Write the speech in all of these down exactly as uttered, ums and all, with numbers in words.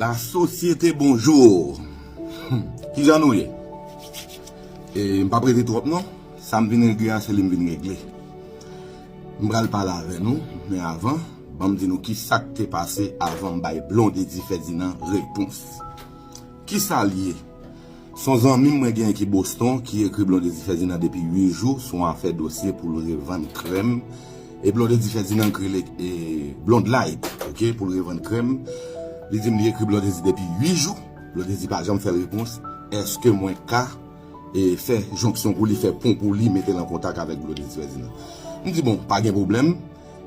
La sosyete, bonjou. Hmm, kijan nou ye? E, m p ap rete twòp non. Sa m vin regle a, se li m vin regle. M pral pale avè nou, men avan, ban m di nou kisa k te pase avan m bay Blondedy Ferdinand repons. Kisa l ye? Se yon zanmi m mwen genyen ki Boston, ki ekri Blondedy Ferdinand depi uit jou sou yon afè dosye pou l revann krèm. E Blondedy Ferdinand k rele, e, Blonde Light, ok, pou l revann krèm. Li di m li ekri Blondedy depi uit jou. Blondedy pa janm fè l repons. Èske mwen ka, e, fè jonksyon pou li, fè pon pou li, mete l an kontak avèk Blondedy Ferdinand? M di, bon, pa gen pwoblèm.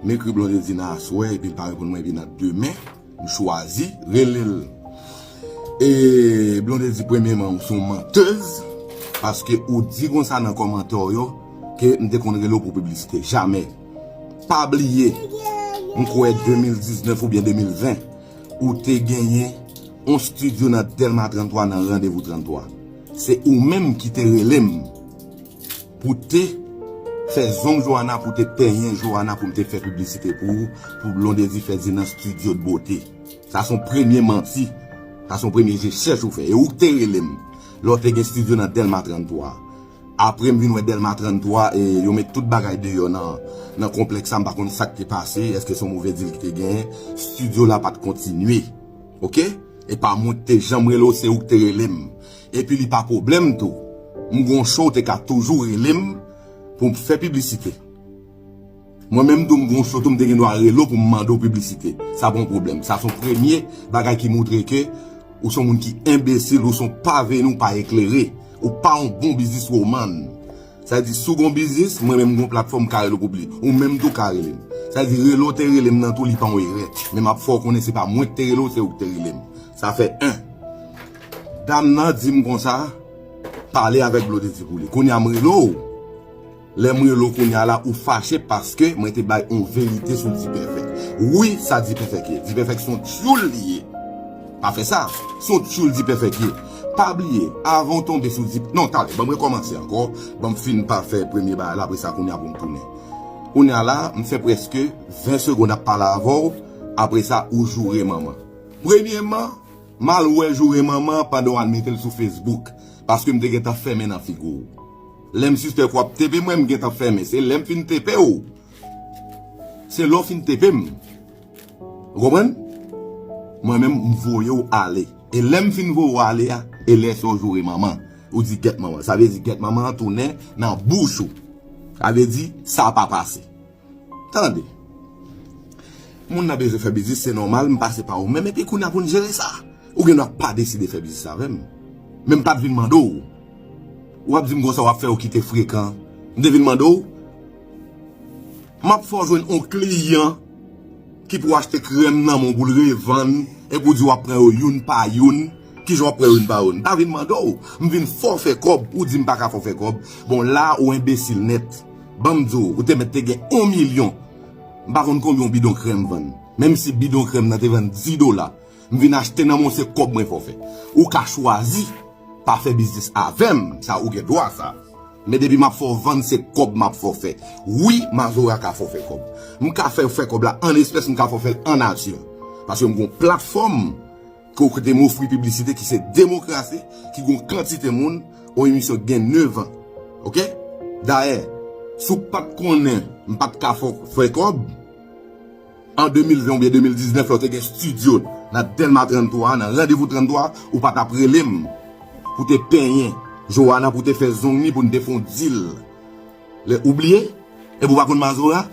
M ekri Blondedy nan aswè, epi l pa reponn mwen, epi nan demen, m chwazi rele l. E Blondedy, premyeman, ou se yon mantèz, paske ou di konsa nan kòmantè w yo ke m te konn rele w pou piblisite. Jamè. Pa bliye, m kwè de mil diznèf oubyen de mil ven, ou te genyen yon estidyo nan Dèlma trannntwa, nan Randevou trannntwa. Se ou menm ki te rele m pou te fè zong Joana, pou te penyen Joana, pou m te fè piblisite pou ou, pou Blondedy Ferdinand Studio de Beauté. Sa se yon premye manti. Sa se yon premye je chèch ou fè. E ou k te rele m lè w te gen estidyo nan Dèlma trannntwa. Apre m vin wè Dèlma trannntwa, e yo met tout bagay deyò nan, nan konplèks la, m pa konn sa k te pase, èske se yon move dil ki te genyen, estidyo la pa t kontinye. Ok? E pa mwen k te janm rele w, se ou k te rele m. Epi li pa pwoblèm tou. M gon cho, w te ka toujou rele m pou m fè piblisite. Mwen menm tou m gon cho tou, m te gen dwa rele w pou m mande w piblisite. Sa pa yon pwoblèm. Sa se yon premye bagay ki montre ke ou se yon moun ki enbesil, ou se yon pa veni, ou pa eklere, ou pa yon bon bizniswoman. Sa di, si w gon biznis, mwen menm gon platfòm, m ka rele w pou li. Ou menm tou ka rele m. Sa di, rele w te rele m nan tou, li pa yon erè. Men m ap fè w konnen se pa mwen k te rele w, se ou k te rele m. Sa fè en. Dam nan di m konsa, pale avèk Blondedy pou li. Kounye a m rele w. Lè m rele w kounye a la, ou fache paske mwen te bay yon verite sou Dipèfèk. Wi, sa Dipèfèk ye. Dipèfèk se yon tyoul li ye. Pa fè sa. Se yon tyoul Dipèfèk ye. Pa bliye, avan w tonbe sou Dip-, non, talè, ban m rekòmanse ankò. Ban m fin pa fè premye bagay la, apre sa, kounye a pou m tounen. Kounye a la, m fè prèske ven segonn ap pale avè w, apre sa, ou joure manman. Premyeman, m al wè joure manman pandan w al mete l sou Facebook, paske m te gentan fèmen nan figi w. Lè m sispèk w ap tepe mwen, m gentan fèmen. Se lè m fin tepe w, se lè w fin tepe m. Ou konprann? Mwen menm, m voye w ale. E lè m fin voye w ale a, e lè sa w joure manman. Ou di gèt manman. Sa vle di gèt manman an tounen nan bouch ou. Sa vle di sa pa pase. Tande. Moun nan bezwen fè biznis, se nòmal, m pase pa ou menm, epi kounye a pou n jere sa. Ou gen dwa pa deside fè biznis avè m. Men m pa t vin mande w. W ap di m konsa, w ap fè yo kite frekan. M te vin mande w. M ap fè w jwenn yon kliyan ki pou achte krèm nan men w pou l revann, epi w di w ap pran yo youn pa youn. Kijan w ap pran youn pa youn? M pa vin mande w. M vin fè w fè kòb, ou di m pa ka fè w fè kòb. Bon, la ou enbesil nèt. Ban m di w, ou te mèt te gen yon milyon. M pa konn konbyen yon bidon krèm vann. Menm si bidon krèm nan te vann dis dola, m vin achte nan men w, se kòb mwen fè w fè. Ou ka chwazi pa fè biznis avè m, sa ou gen dwa sa. Men depi m ap fè w vann, se kòb m ap fè w fè. Wi, Mazora ka fè w fè kòb. M ka fè w fè kòb la an espès, m ka fè w fè l an natirè. Paske m gon platfòm kote m ofri piblisite ki se Demokrasi, ki gon kantite moun, yon emisyon ki gen nèf an. Ok? Dayè, si w pa t konnen m pa t ka fè w fè kòb, an de mil ven oubyen de mil diznèf, lè w te gen estidyo nan Dèlma trannntwa, nan Randevou trannntwa, ou pa t ap rele m pou te penyen Joana, pou te fè zong li, pou n te fè yon dil. Lè ou bliye? Epi w pa konn Mazora?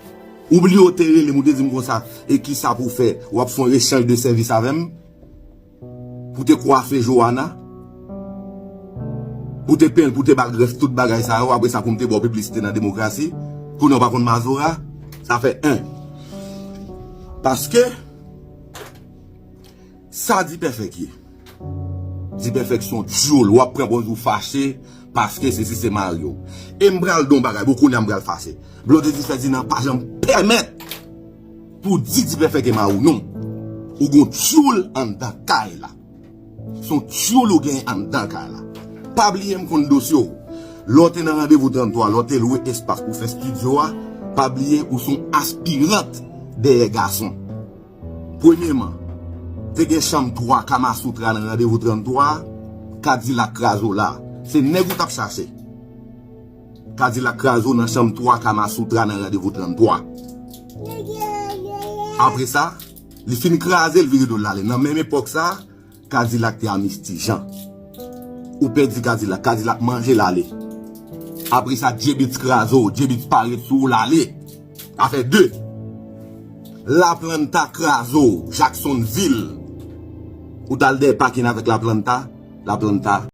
Ou bliye w te rele m, ou te di m konsa, e kisa pou w fè? W ap fè yon echanj de sèvis avè m? Pou te kwafe Joana? Pou te penyen l, pou te ba l grèf, tout bagay sa yo, apre sa pou m te ba w piblisite nan Demokrasi? Kounye a w pa konn Mazora? Sa fè en. Paske, sa Dipèfèk ye. Dipèfèk se yon tyoul, w ap pran pòz ou fache, paske sesi se mari w. E m pral di w yon bagay, bon, kounye a m pral fache. Blondedy Ferdinand pa janm pèmèt pou w di Dipèfèk e mari w non. Ou gon tyoul anndan kay la. Se yon tyoul ou genyen anndan kay la. Pa bliye m konn dosye w. Lè w te nan Randevou trannntwa, lè w te lwe espas pou fè estidyo a, pa bliye ou se yon aspirant dèyè gason. Premyeman, Te gen chanm twa Kamasoutra nan Randevou tranntwa, Kadilak kraze w la. Se nèg ou t ap chache. Kadilak kraze w nan chanm twa Kamasoutra nan Randevou tranntwa. Apre sa, li fin kraze, l vire do l ale. Nan menm epòk sa, Kadilak te a Misti Jan. Ou pèdi Kadilak, Kadilak manje l ale. Apre sa, Djebits kraze w, Djebits parèt sou ou l ale. Afè de. Laplanta kraze w, Jacksonville. Ou t al dèyè pakin avèk Laplanta, Laplanta